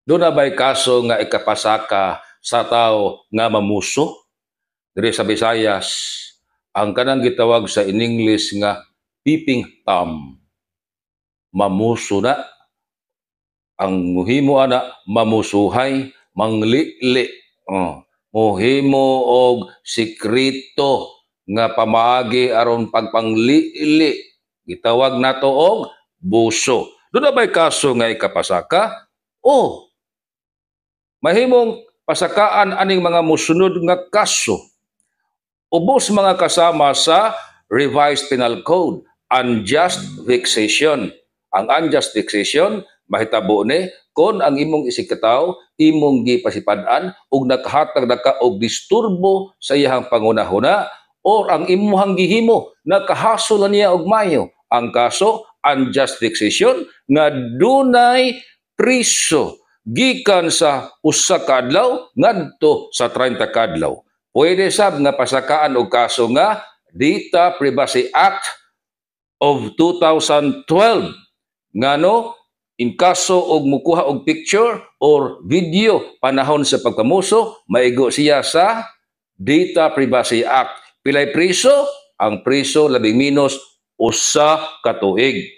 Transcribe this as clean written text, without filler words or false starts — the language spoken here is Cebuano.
Duna ba'y kaso nga ikapasaka sa tao nga mamuso? Diri sa Visayas, ang kanang gitawag sa in English nga peeping tom. Mamuso na. Ang muhimo ana, mamusuhay, manglili. Oh, muhimo og sikreto nga pamaagi aron pagpanglili. Gitawag nato og buso. Duna ba'y kaso nga ikapasaka? Oh, mahimong pasakaan aning mga musunod nga kaso. Ubos mga kasama sa Revised Penal Code, unjust vexation. Ang unjust vexation mahitabo ni kon ang imong isigkatawo imong gipasipad-an ug nakahatag na ka og disturbo sa iyang pangunahuna or ang imuhang gihimo nakahasol na niya og mayo. Ang kaso unjust vexation nga dunay priso gikan sa 1 ka adlaw ngadto sa 30 ka adlaw. Pwede sab nga pasakaan og kaso nga Data Privacy Act of 2012, ngano in kaso og mukuha og picture or video panahon sa pagpamuso, maigo siya sa Data Privacy Act. Pilay priso? Ang priso, labing minos 1 ka tuig.